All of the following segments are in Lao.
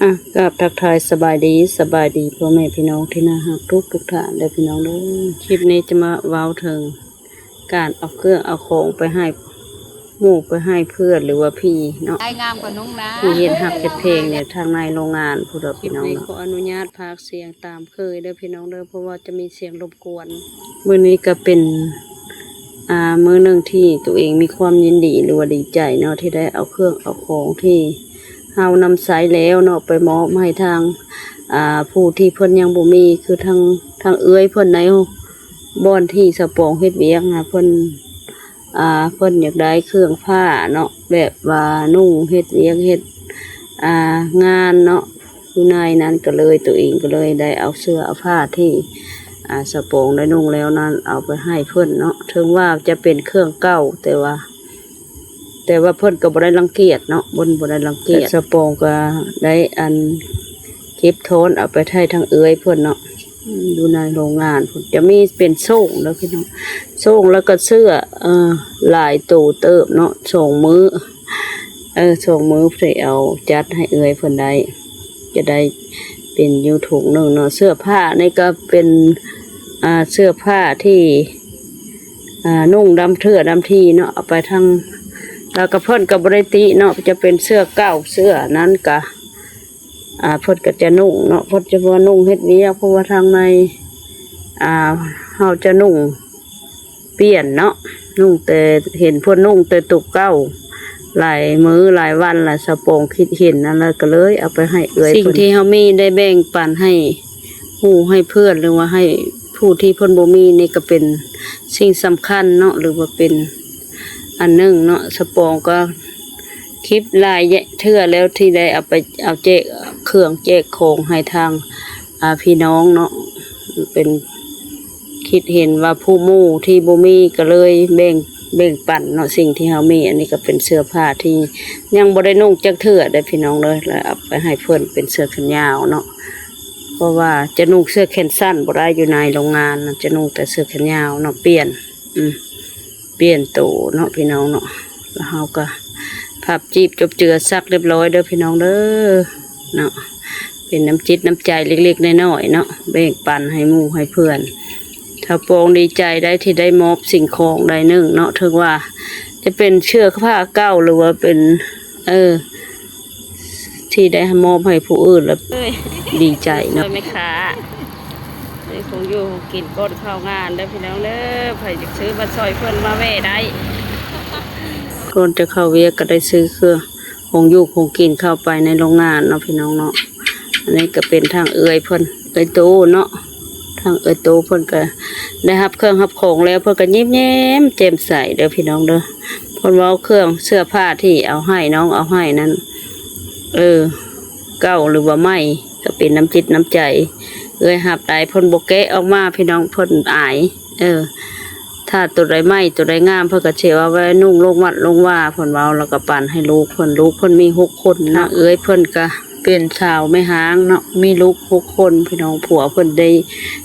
ອ່ະ ກາບທັກທາຍສະບາຍດີ ສະບາຍດີພໍ່ແມ່ພີ່ນ້ອງທີ່ໜ້າຮັກທຸກໆທ່ານເດີພີ່ນ້ອງເດີ. ຄລິບນີ້ຈະມາເວົ້າເຖິງການເອົາເຄື່ອງເອົາຂອງໄປໃຫ້ໝູ່ໄປໃຫ້ເພື່ອນ ຫຼືວ່າພີ່ເນາະ ອ້າຍງາມກວ່ານຸ່ງນາ ທີ່ເຮັດຮັກເຮັດແພງຢູ່ທາງໃນໂຮງງານພຸ້ນເດີພີ່ນ້ອງເນາະ. ຄລິບນີ້ຂໍອະນຸຍາດພາກສຽງຕາມເຄີຍເດີພີ່ນ້ອງເດີ ເພາະວ່າຈະມີສຽງລົບກວນ. ມື້ນີ້ກໍເປັນ ອ່າ ມື້ໜຶ່ງທີ່ຕົວເອງມີຄວາມຍິນດີ ຫຼືວ່າດີໃຈເນາະ ທີ່ໄດ້ເອົາເຄື່ອງເອົາຂອງທີ່ເຮົານຳໃຊ້ແລ້ວເນາະ ໄປມອບໃຫ້ທາງ ອ່າ ຜູ້ທີ່ເພິ່ນຍັງບໍ່ມີ ຄືທາງ ທາງເອື້ອຍເພິ່ນໃນບ່ອນທີ່ສາວປອງເຮັດວຽກນະ ເພິ່ນ ອ່າ ເພິ່ນຢາກໄດ້ເຄື່ອງຜ້າເນາະ ແບບວ່ານຸ່ງເຮັດວຽກເຮັດ ອ່າ ງານເນາະ ຢູ່ໃນນັ້ນ ກໍເລີຍ ຕົວເອງກໍເລີຍໄດ້ເອົາເສື້ອເອົາຜ້າທີ່ ອ່າ ສາວປອງໄດ້ນຸ່ງແລ້ວນັ້ນ ເອົາໄປໃຫ້ເພິ່ນເນາະ. ເຖິງວ່າຈະເປັນເຄື່ອງເກົ່າ ແຕ່ວ່າ ແຕ່ວ່າເພິ່ນກໍບໍ່ໄດ້ລັງກຽດເນາະ ເພິ່ນບໍ່ໄດ້ລັງກຽດ. ສາວປອງກໍໄດ້ອັນເກັບທ້ອນເອົາໄປໃຫ້ທາງເອື້ອຍເພິ່ນເນາະ ຢູ່ໃນໂຮງງານພຸ້ນ ຈະມີເປັນໂສ້ງເດີພີ່ນ້ອງ ໂສ້ງ ແລ້ວກໍເສື້ອ ເອີ ຫຼາຍໂຕເຕີບເນາະ ສອງມື້ ເອີ ສອງມື້ເພິ່ນເອົາຈັດໃຫ້ເອື້ອຍເພິ່ນໄດ້ ຈະໄດ້ເປັນຢູ່ຖົງໜຶ່ງເນາະ. ເສື້ອຜ້ານີ້ກໍເປັນ ອ່າ ເສື້ອຜ້າທີ່ ອ່າ ນຸ່ງດຳເທື່ອດຳທີເນາະ ເອົາໄປທາງ ແລ້ວກໍເພິ່ນກໍບໍ່ໄດ້ຕິເນາະ ຈະເປັນເສື້ອເກົ່າເສື້ອນັ້ນກະ ອ່າ ເພິ່ນກໍຈະນຸ່ງເນາະ ເພິ່ນຈະວ່ານຸ່ງເຮັດວຽກ ເພາະວ່າທາງໃນ ອ່າ ເຮົາຈະນຸ່ງປ່ຽນເນາະ ນຸ່ງແຕ່ ເຫັນເພິ່ນນຸ່ງແຕ່ໂຕເກົ່າຫຼາຍມື້ຫຼາຍວັນລະ ສາວປອງຄິດເຫັນນັ້ນລະ ກໍເລີຍເອົາໄປໃຫ້ເອື້ອຍເພິ່ນ. ສິ່ງທີ່ເຮົາມີໄດ້ແບ່ງປັນໃຫ້ ໝູ່ໃຫ້ເພື່ອນ ຫຼືວ່າໃຫ້ຜູ້ທີ່ເພິ່ນບໍ່ມີນີ້ກໍເປັນສິ່ງສຳຄັນເນາະ ຫຼືວ່າເປັນອັນໜຶ່ງເນາະ. ສາວປອງກໍຄິດຫຼາຍເທື່ອແລ້ວທີ່ໄດ້ເອົາໄປ ເອົາແຈກເຄື່ອງແຈກຂອງໃຫ້ທາງ ອ່າ ພີ່ນ້ອງເນາະ ເປັນ ຄິດເຫັນວ່າຜູ້ໝູ່ທີ່ບໍ່ມີກໍເລີຍແບ່ງ ແບ່ງປັນເນາະ ສິ່ງທີ່ເຮົາມີ. ອັນນີ້ກໍເປັນເສື້ອຜ້າທີ່ຍັງບໍ່ໄດ້ນຸ່ງຈັກເທື່ອເດ້ພີ່ນ້ອງເດີ ແລ້ວເອົາໄປໃຫ້ເພິ່ນເປັນເສື້ອແຂນຍາວເນາະ ເພາະວ່າຈະນຸ່ງເສື້ອແຂນສັ້ນບໍ່ໄດ້ ຢູ່ໃນໂຮງງານນະ ຈະນຸ່ງແຕ່ເສື້ອແຂນຍາວເນາະ ປ່ຽນ ອືມ ປ່ຽນໂຕເນາະພີ່ນ້ອງເນາະ. ແລ້ວເຮົາກໍພັບຈີບຈົບເຈືອຊັກຮຽບຮ້ອຍເດີພີ່ນ້ອງເດີເນາະ ເປັນນ້ຳຈິດນ້ຳໃຈເລັກໆນ້ອຍໆເນາະ ແບ່ງປັນໃຫ້ໝູ່ໃຫ້ເພື່ອນ. ສາວປອງດີໃຈໄດ້ທີ່ໄດ້ມອບສິ່ງຂອງໄດ້ໜຶ່ງເນາະ ເຖິງວ່າຈະເປັນເສື້ອຜ້າເກົ່າ ຫຼືວ່າເປັນ ເອີ ທີ່ໄດ້ມອບໃຫ້ຜູ້ອື່ນ ແລ້ວ ເອີຍ ດີໃຈເນາະ ຊ່ວຍແມ່ຄ້າ ຊື້ຂອງຢູ່ຂອງກິນກ່ອນເຂົ້າງານເດີພີ່ນ້ອງເດີ. ໃຜຢາກຊື້ມາຊ່ອຍເພິ່ນມາແວ່ໄດ້ ກ່ອນຈະເຂົ້າວຽກກໍໄດ້ຊື້ເຄື່ອງ ຂອງຢູ່ຂອງກິນເຂົ້າໄປໃນໂຮງງານເນາະພີ່ນ້ອງເນາະ. ອັນນີ້ກໍເປັນທາງເອື້ອຍເພິ່ນ ເອື້ອຍໂຕເນາະ ທາງເອື້ອຍໂຕເພິ່ນກໍໄດ້ຮັບເຄື່ອງຮັບຂອງແລ້ວ ເພິ່ນກໍຍິ້ມແຍ້ມແຈ່ມໃສເດີພີ່ນ້ອງເດີ. ເພິ່ນເວົ້າເຄື່ອງເສື້ອຜ້າທີ່ເອົາໃຫ້ ນ້ອງເອົາໃຫ້ນັ້ນ ເອີ ເກົ່າ ຫຼືວ່າໃໝ່ ກໍເປັນນ້ຳຈິດນ້ຳໃຈ ເອື້ອຍຮັບໄດ້ ເພິ່ນບໍ່ແກະອອກມາພີ່ນ້ອງ ເພິ່ນອາຍ ເອີ ຖ້າໂຕໃດໃໝ່ໂຕໃດງາມ ເພິ່ນກໍຊິເອົາໄວ້ນຸ່ງລົງວັດລົງວາ ເພິ່ນເວົ້າ ແລ້ວກໍປັນໃຫ້ລູກເພິ່ນ ລູກເພິ່ນມີຫົກຄົນເນາະ. ເອື້ອຍເພິ່ນກໍເປັນສາວແມ່ຮ້າງເນາະ ມີລູກຫົກຄົນພີ່ນ້ອງ ຜົວເພິ່ນໄດ້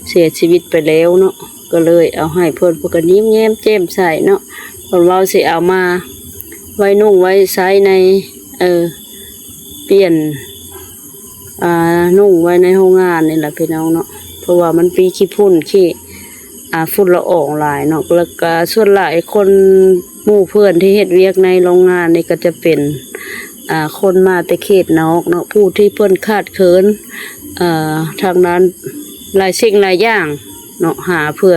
ເສຍຊີວິດໄປແລ້ວເນາະ ກໍເລີຍເອົາໃຫ້ເພິ່ນ ເພິ່ນກໍຍິ້ມແຍ້ມແຈ່ມໃສເນາະ. ເພິ່ນເວົ້າຊິເອົາມາໄວ້ນຸ່ງໄວ້ໃຊ້ໃນ ເອີ ປ່ຽນ ອ່າ ນຸ່ງໄວ້ໃນໂຮງງານນີ້ລະພີ່ນ້ອງເນາະ ເພາະວ່າມັນມີຂີ້ຝຸ່ນຂີ້ ອ່າ ຝຸ່ນລະອອງຫຼາຍເນາະ. ແລ້ວກະສ່ວນຫຼາຍຄົນ ໝູ່ເພື່ອນທີ່ເຮັດວຽກໃນໂຮງງານນີ້ກໍຈະເປັນ ອ່າ ຄົນມາແຕ່ເຂດນອກເນາະ ຜູ້ທີ່ເພິ່ນຂາດເຂີນ ອ່າ ທາງດ້ານຫຼາຍສິ່ງຫຼາຍຢ່າງເນາະ ຫາເພື່ອ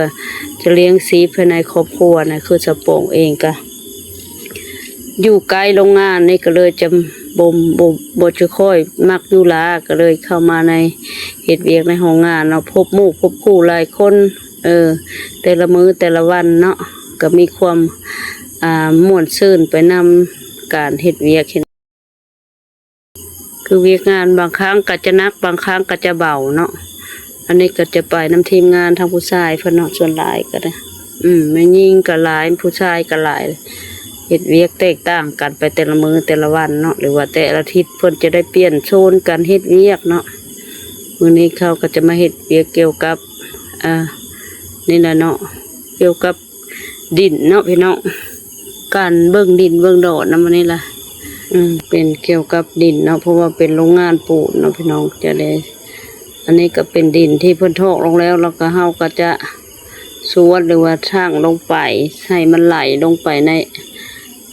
ຈະລ້ຽງຊີບພາຍໃນຄອບຄົວນະ. ຄືສາວປອງເອງກະ ຢູ່ໃກ້ໂຮງງານນີ້ ກໍເລີຍຈະບໍ່ ບໍ່ ບໍ່ຈະຄ່ອຍມັກຢູ່ຫຼາ ກໍເລີຍເຂົ້າມາໃນ ເຮັດວຽກໃນໂຮງງານເນາະ ພົບໝູ່ພົບຄູ່ຫຼາຍຄົນ ເອີ ແຕ່ລະມື້ແຕ່ລະວັນເນາະ ກໍມີຄວາມ ອ່າ ມ່ວນຊື່ນໄປນຳການເຮັດວຽກ ເຮັດ ຄືວຽກງານບາງຄັ້ງກໍຈະໜັກ ບາງຄັ້ງກໍຈະເບົາເນາະ. ອັນນີ້ກໍຈະໄປນຳທີມງານທາງຜູ້ຊາຍເພິ່ນເນາະ ສ່ວນຫຼາຍກໍໄດ້ ອືມ ແມ່ຍິງກໍຫຼາຍ ຜູ້ຊາຍກໍຫຼາຍ ເຮັດວຽກແຕກຕ່າງກັນໄປແຕ່ລະມື້ແຕ່ລະວັນເນາະ ຫຼືວ່າແຕ່ລະທິດ ເພິ່ນຈະໄດ້ປ່ຽນໂຊນກັນເຮັດວຽກເນາະ. ມື້ນີ້ເຂົາກໍຈະມາເຮັດວຽກກ່ຽວກັບ ອ່າ ນີ້ລະເນາະ ກ່ຽວກັບ ດິນເນາະພີ່ນ້ອງ ການເບິ່ງດິນເບິ່ງດອນນຳອັນນີ້ລະ อืม เป็นเกี่ยวกับดินเนาะ เพราะว่าเป็นโรงงานปูนเนาะพี่น้อง จะได้ อันนี้ก็เป็นดินที่เพิ่นถอกลงแล้ว แล้วก็เฮาก็จะสวดหรือว่าชั่งลงไป ให้มันไหลลงไปใน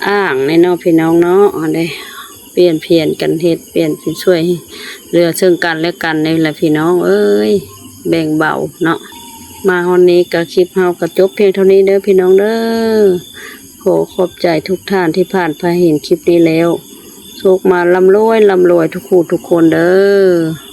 อ่างนี่เนาะพี่น้องเนาะ อันนี้เปลี่ยนเพียนกันเฮ็ด เปลี่ยนเป็นช่วยเหลือซึ่งกันและกันนี่แหละพี่น้องเอ้ย แบ่งเบาเนาะ มาฮอดนี้ก็คลิปเฮาก็จบเพียงเท่านี้เด้อพี่น้องเด้อ ขอขอบใจทุกท่านที่ผ่านมาเห็นคลิปนี้แล้ว โชคมาร่ำรวยร่ำรวยทุกคู่ทุกคนเด้อ